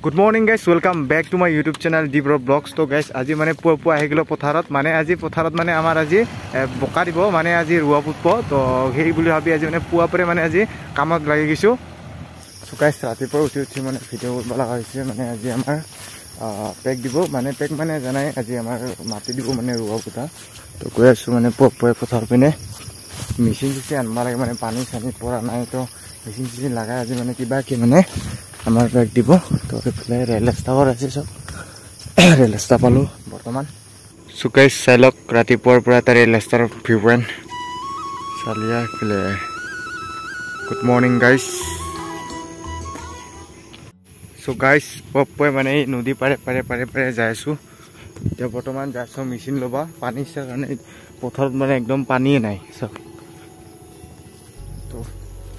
Good morning guys, welcome back to my YouTube channel Deep Rock Vlogs. তো guys আজি মানে পুৱা পুৱা আহি গ'লো পথাৰত, মানে আজি পথাৰত মানে আমাৰ আজি বোকা দিব, মানে আজি ৰোৱা পুতব। তো সেই বুলি ভাবি আজি মানে পুৱা পৰে মানে আজি কামত লাগি গৈছোঁ। চ' গাইস ৰাতিপুৱা উঠি উঠি মানে ভিডিঅ' কৰিব লগা হৈছে। মানে আজি আমাৰ পেক দিব, মানে পেক মানে জানাই আজি আমাৰ মাটি দিব, মানে ৰোৱা পোতা। তো গৈ আছোঁ মানে পুৱা পুৱাই পথাৰ পিনে। মেচিন চিচিন আনিব লাগে, মানে পানী চানী পৰা নাই, তো মেচিন চিচিন লগাই আজি মানে কিবা কি মানে আমাৰ পেক দিব। তো এইফালে ৰেল ৰাস্তাও আছে, চব ৰেল ৰাস্তা পালোঁ বৰ্তমান। চ' গাইস চাই লওক ৰাতিপুৱাৰ পৰা এটা ৰেল ৰাস্তাৰ ভিউ পইণ্ট চালিয়া এইফালে। Good morning guys. So guys পুৱাই মানে এই নদী পাৰে পাৰে পাৰে পাৰে যাই আছোঁ। এতিয়া বৰ্তমান যাই আছোঁ মেচিন ল'বা, পানী কাৰণে পথাৰত মানে একদম পানীয়ে নাই চব। তো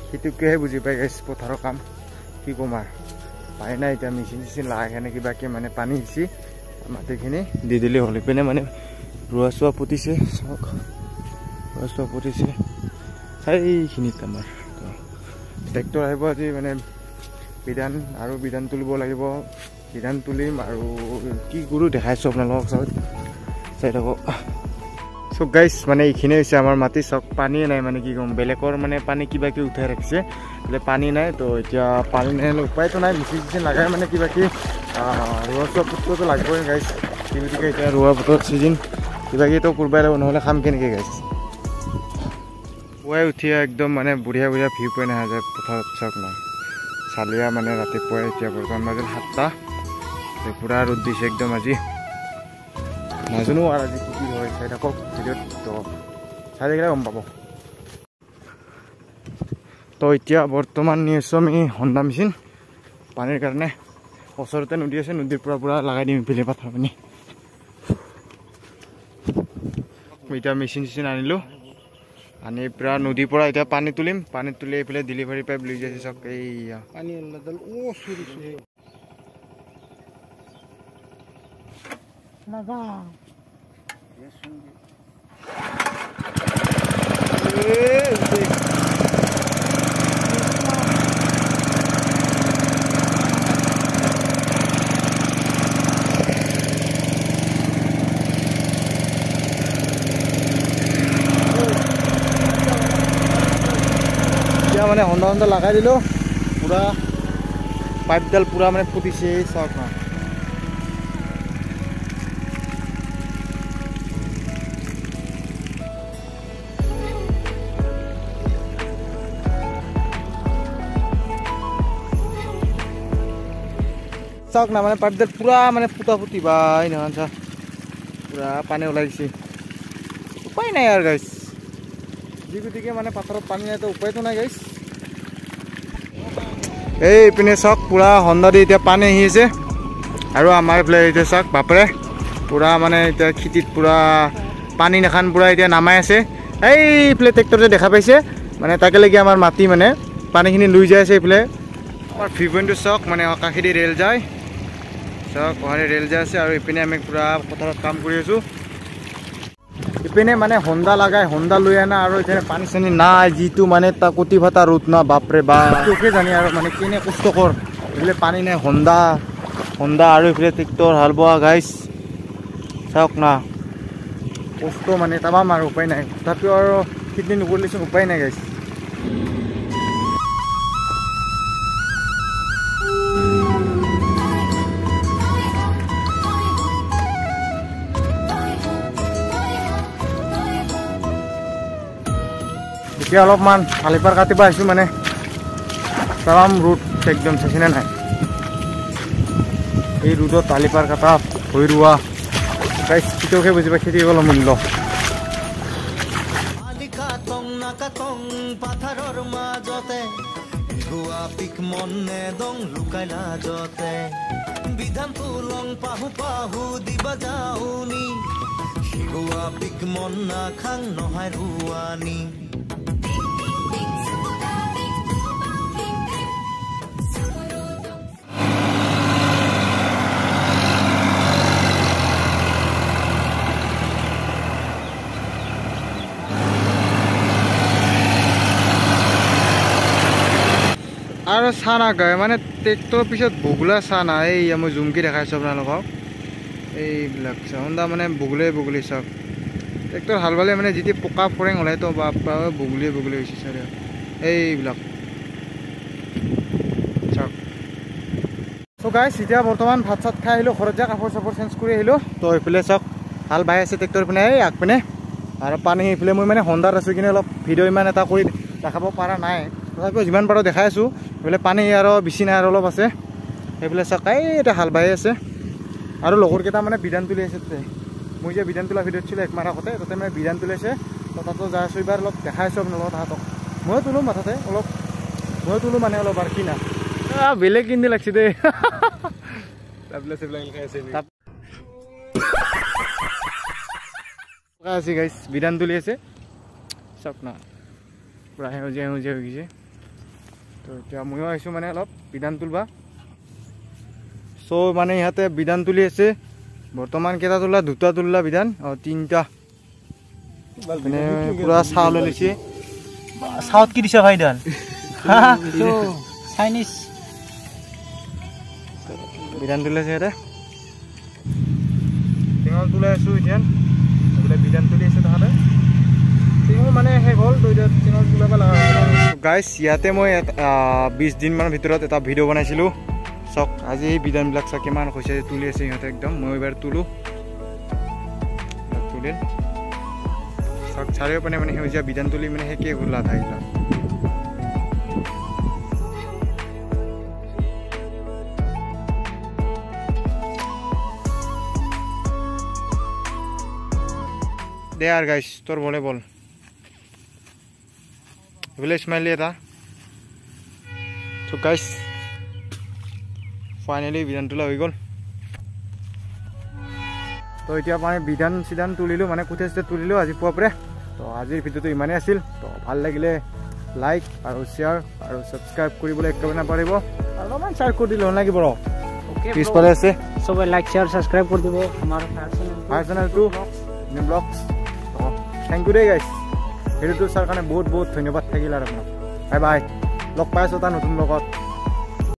সেইটোকেহে বুজি পাই গাইছ পথাৰৰ কাম কি ক'ম আৰু, পানী নাই। এতিয়া মেচিন চেচিন লগাই কেনে কিবাকে মানে পানী সিঁচি মাটিখিনি দি দিলে হ'ল। ইপিনে মানে ৰোৱা চোৱা পুতিছে, চাওক ৰোৱা চোৱা পুতিছে সেইখিনিত আমাৰ। তো ট্ৰেক্টৰ আহিব আজি, মানে বিধান আৰু বিধান তুলিব লাগিব, বিধান তুলিম আৰু কি কৰোঁ দেখাইছোঁ আপোনালোকক, চাওক চাই থাকক। চ' গাইছ মানে এইখিনিয়ে হৈছে আমাৰ মাটি, চাওক পানীয়ে নাই, মানে কি ক'ম বেলেগৰ মানে পানী কিবা কিবি উঠাই ৰাখিছে, বোলে পানী নাই। তো এতিয়া পানী নাই উপায়তো নাই, মেচিন চিচিন লগাই মানে কিবা কিবি ৰোৱা চোৱা পুতবতো লাগিবই গাইছ। কি গতিকে এতিয়া ৰোৱা পুতৰ চিজন, কিবা কিবিতো কৰিবই লাগিব, নহ'লে খাম কেনেকৈ গাইছ। পুৱাই উঠি একদম মানে বঢ়িয়া বঢ়িয়া ভিউ পইণ্ট অহা যায় পথাৰত, চাওক না চালিয়া মানে ৰাতিপুৱাই। এতিয়া বৰ্তমান বাজিল 7টা, পূৰা ৰ'দ দিছে একদম আজি। নাজানো আৰু আজি কি কি হয়, চাই থাকক ভিডিঅ'ত, তো চাই থাকিলে গম পাব। তো এতিয়া বৰ্তমান নি আছোঁ আমি হণ্ডা মেচিন পানীৰ কাৰণে। ওচৰতে নদী আছে, নদীৰ পৰা পূৰা লগাই দিম ইফালে পাথৰ পানী। এতিয়া মেচিন চেচিন আনিলোঁ, আনি পূৰা নদীৰ পৰা এতিয়া পানী তুলিম, পানী তুলি এইফালে ডেলিভাৰী পাইপ লৈ যাইছে চাওক। এইয়া এতিয়া মানে হণ্ডা হণ্ডা লগাই দিলোঁ, পূৰা পাইপডাল পূৰা মানে ফুটিছে চাওক না। চাওক না মানে পাইপডাল পূৰা মানে ফুটা ফুটি বাই নহয় চা, পূৰা পানী ওলাই গৈছে। উপায় নাই আৰু গাইছ, যি গতিকে মানে পাথৰত পানী নাই, তো উপায়তো নাই গাইছ। এইপিনে চাওক পূৰা হণ্ডা দি এতিয়া পানী আহি আছে। আৰু আমাৰ এইফালে এতিয়া চাওক বাপৰে পূৰা মানে এতিয়া খেতিত পূৰা পানী নাখান পূৰা এতিয়া নামাই আছে। এইফালে ট্ৰেক্টৰ যে দেখা পাইছে মানে তাকেলৈকে আমাৰ মাটি মানে পানীখিনি লৈ যাই আছে। এইফালে আমাৰ ভিউ পইণ্টটো চাওক, মানে কাষেদি ৰেল যায়, চাওক কাষেদি ৰেল যাই আছে। আৰু ইপিনে আমি পূৰা পথাৰত কাম কৰি আছোঁ। ইপিনে মানে হণ্ডা লগাই হণ্ডা লৈ আনা আৰু ইপিনে পানী চানী নাই, যিটো মানে কটি ফটা ৰ'দ না বাপৰে বাপ, তোকে জানি আৰু মানে কেনে কষ্টকৰ। এইফালে পানী নাই, হণ্ডা হণ্ডা আৰু এইফালে ট্ৰেক্টৰ হাল বোৱা গাইছ চাওক না, কষ্ট মানে তামাম আৰু উপায় নাই। তথাপিও আৰু খেতি নকৰিলেচোন উপায় নাই গাইছ। এতিয়া অলপমান শালিপাৰ কাটিব আহিছোঁ, মানে তামাম ৰোড একদম চাইছেনে নাই, এই ৰোডত শালিপাৰ কাটা ভৰি ৰোৱা গাইছ, খেতিয়কে বুজি পাই খেতি অলপ মূল্য। আৰু চাহ নাগায় মানে ট্ৰেক্টৰৰ পিছত বগলা চাহ নাই। এই মই জুমকি দেখাইছোঁ আপোনালোকক, এইবিলাক চাউণ্ডা মানে বগলে বগলী চাওক। ট্ৰেক্টৰ হাল বালে মানে যিটো পকা ফৰেং ওলায় তো বাপা বগলীয়ে বগলী হৈছে ছাৰ। এইবিলাক চাওক। চ' গাইছ এতিয়া বৰ্তমান ভাত চাত খাই আহিলোঁ, ঘৰত যাই কাপোৰ চাপোৰ চেঞ্জ কৰি আহিলোঁ। তো এইফালে চাওক হাল বাই আছে ট্ৰেক্টৰ পিনে, এই আগপিনে আৰু পানী এইফালে। মই মানে হোণ্ডাত আছোঁ কিনে অলপ ভিডিঅ' ইমান এটা কৰি দেখাব পৰা নাই, তথাপিও যিমান পাৰোঁ দেখাই আছোঁ। এইফালে পানী আৰু বেছি নাই আৰু অলপ আছে। সেইফালে চাওক এই এতিয়া হাল বাই আছে আৰু লগৰকেইটা মানে বিধান তুলি আছে তাতে। মই যে বিধান তোলা ভিডিঅ'ত ছিলো একমাহ আগতে, তাতে মানে বিধান তুলিছে। তো তাতো যাই আছোঁ, এইবাৰ অলপ দেখাই আছোঁ আপোনালোকৰ তাহাঁতক। ময়ো তোলোঁ মাথাতে অলপ, ময়ো তোলোঁ মানে অলপ আৰু কি না বেলেগ কিনি লাগছে দেই। আছে গাইছ বিধান তুলি আছে চাওক না, পূৰা সেউজীয়া সেউজীয়া হৈ গৈছে। তো এতিয়া ময়ো আহিছোঁ মানে অলপ বিধান তুলবা। চ' মানে ইহঁতে বিধান তুলি আছে বৰ্তমান। কেইটা তোলা? দুটা তুললা বিধান, অঁ তিনিটা। মানে পূৰা চাহ লৈ লৈছে। চাহত কি দিছে ভাইদান? চাইনিজ বিধান তুলি আছে সিহঁতে। টিঙল তুলাই আছোঁ এতিয়া, এইবিলাক বিধান তুলি আছে তাহাঁতে। টিঙল মানে শেষ হ'ল, তো এতিয়া টিঙল তুলাব লগা। গাইছ ইয়াতে মই 20 দিনমানৰ ভিতৰত এটা ভিডিঅ' বনাইছিলোঁ। চাওক আজি এই বিধানবিলাক চাওক কিমান হৈছে, তুলি আছে সিহঁতে একদম। মই এইবাৰ তোলোঁ, তুলিল চাওক চাৰিওপিনে মানে সেউজীয়া বিধান তুলি মানে শেষেই হ'ল আধা এইবিলাক। দে আৰু গাইছ তোৰ বলে বল। এইফালে স্মাইলি এটা। চ' গাইছ ফাইনেলি বিধান তোলা হৈ গ'ল। তো এতিয়া মানে বিধান চিধান তুলিলোঁ, মানে কোঠে চুঠে তুলিলোঁ আজি পুৱাৰ পৰাই। তো আজিৰ ভিডিঅ'টো ইমানেই আছিল। তো ভাল লাগিলে লাইক আৰু শ্বেয়াৰ আৰু ছাবস্ক্ৰাইব কৰিবলৈ একেবাৰে নাপাহৰিব। আৰু অলপমান শ্বেয়াৰ কৰি দিলে হ'ল নাকি বাৰু? পিছফালে আছে সবাই, লাইক শ্বেয়াৰ ছাবস্ক্ৰাইব কৰি দিব আমাৰ ফায়াৰ চেনেলটো নিউ ব্লগছ। তো thank U দেই গাইছ, ভিডিঅ'টো চোৱাৰ কাৰণে বহুত বহুত ধন্যবাদ থাকিল আৰু আপোনাক। বাই বাই, লগ পাই আছোঁ এটা নতুন ব্লগত।